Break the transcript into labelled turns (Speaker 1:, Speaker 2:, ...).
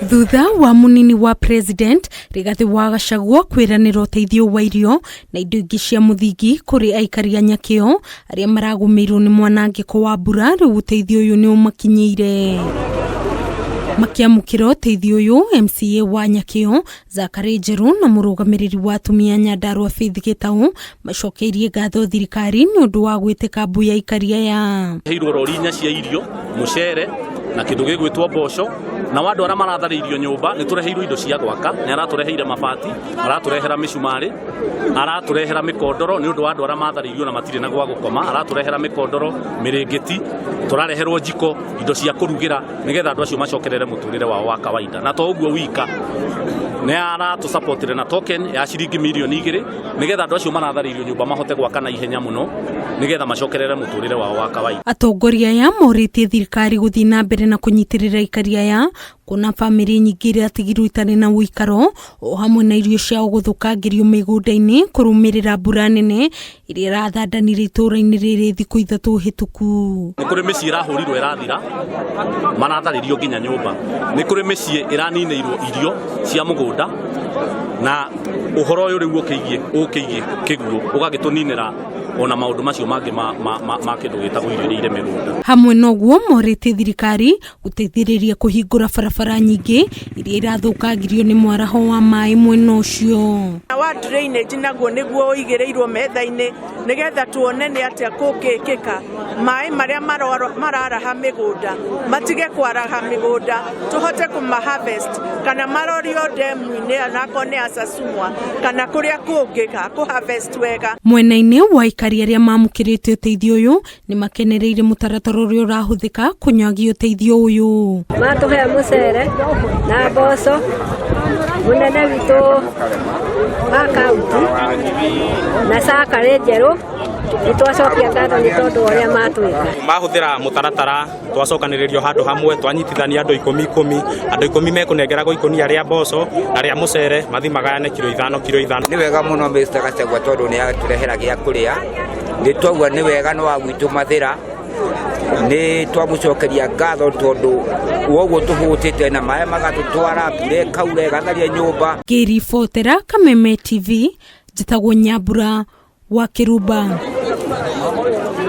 Speaker 1: Thutha wa munini wa president Rigathi wa Gachagua kwiranira uteithio wa irio na indo ingĩ cia mũthingi kũrĩ aikari a Nyakĩo arĩa maragũmĩirwo nĩ mwanangĩko wa mbura, rĩu ũteithio ũyũ nĩ ũmakinyĩire. Makĩamũkĩra ũteithio ũyũ, MCA wa Nyakĩo Zakary Njeru na mũrũgamĩrĩri wa atumia Nyandarua Faith Gĩtaũ macokeirie ngatho thirikari nĩ ũndũ wa gwĩtĩka mbu ya aikari aya.
Speaker 2: Heirwo rori inya cia irio, mũcere na kĩndũ gĩgwĩtwo mboco, na andũ arĩa maratharĩirio nyũmba nĩ tũreheirwo indo cia gwaka, nĩ aratũreheire mabati, aratũrehera mĩcumarĩ, aratũrehera mĩkondoro nĩ ũndũ wa andũ arĩa matharĩirio na matirĩ na gwa gũkoma, aratũrehera mĩkondoro, mĩrĩngĩti, tũrareherwo njiko, indo cia kũrugĩra nĩgetha andũ acio macokerere mũtũrĩre wao wa kawaida. Na to ũguo wika, nĩ aratũsupportire na token ya ciringi mirioni 2 nĩgetha andũ acio maratharĩirio nyũmba mahote gwaka na ihenya mũno nĩgetha macokerere mũtũrĩre wao wa kawaida.
Speaker 1: Atongoria aya morĩtie thirikari gũthiĩ na mbere na kũnyitĩrĩra aikari aya kuona bamĩrĩ nyingĩ iratigirwo itarĩ na ũikaro o hamwe na irio ciao gũthũkangĩrio mĩgũnda-inĩ kũrũmĩrĩra mbura nene ĩrĩa ĩrathandanire itũũra-inĩ rĩrĩ thikũ 3 hĩtũku.
Speaker 2: Nĩ kũrĩ mĩciĩ ĩrahũrirwo ĩrathira, maratharĩrio nginya nyũmba. Nĩ kũrĩ mĩciĩ ĩraninĩirwo irio cia mũgũnda, na ũhoro ũyũ rĩu ũkĩigie kĩguũ ũgagĩtũninĩra ona maũndũ macio mangĩ ma kĩndũ gĩtagwo irio iria irĩ mĩgũnda.
Speaker 1: Hamwe na ũguo morĩtie thirikari gũteithĩrĩria kũhingũra barabara nyingĩ iria irathũkangirio nĩ mwaraho wa maĩ mwena ũcio.
Speaker 3: Wa drainage naguo nĩguo ũigĩrĩirwo metha-inĩ nĩgetha tuone nĩ atĩa kũngĩkĩka maĩ marĩa mararaha mĩgũnda matige kwaraha mĩgũnda, tũhote kũma harvest kana marorio ndemu-inĩ onakorwo nĩ ya Sasumwa kana kũrĩa kũngĩ ga kũ harvest wega.
Speaker 1: Mwena-inĩ wa aikari arĩa mamũkĩrĩte ũteithio ũyũ nĩ makenereire mũtaratara ũrĩa ũrahũthĩka kũnyagia ũteithio ũyũ.
Speaker 4: Matũhe mũcere na mboco, mũnene witũ wa kaunti na Zakary Njeru nĩ twacokia ngatho nĩ tondũ wa ũrĩa matwĩka.
Speaker 5: Mahũthĩra mũtaratara twacokanĩrĩrio handũ hamwe, twanyitithania andũ ikũmi ikũmi, andũ ikũmi mekũnengeragwo ikũnia rĩa mboco na rĩa mũcere, mathi magayane kiro 5 kiro 5.
Speaker 6: Nĩ wega mũno Mr. Gachagua tondũ nĩ atũrehera gĩa kũrĩa, nĩ twauga nĩ wega no wa gwitũ Mathĩra, nĩ twamũcokeria ngatho tondũ woguo tũhũtĩte na maĩ magatũtwara, mbura ĩkaura ĩgatharia nyũmba.
Speaker 1: Ngĩribotera Kameme TV, njĩtagwo Nyambura wa Kĩrumba.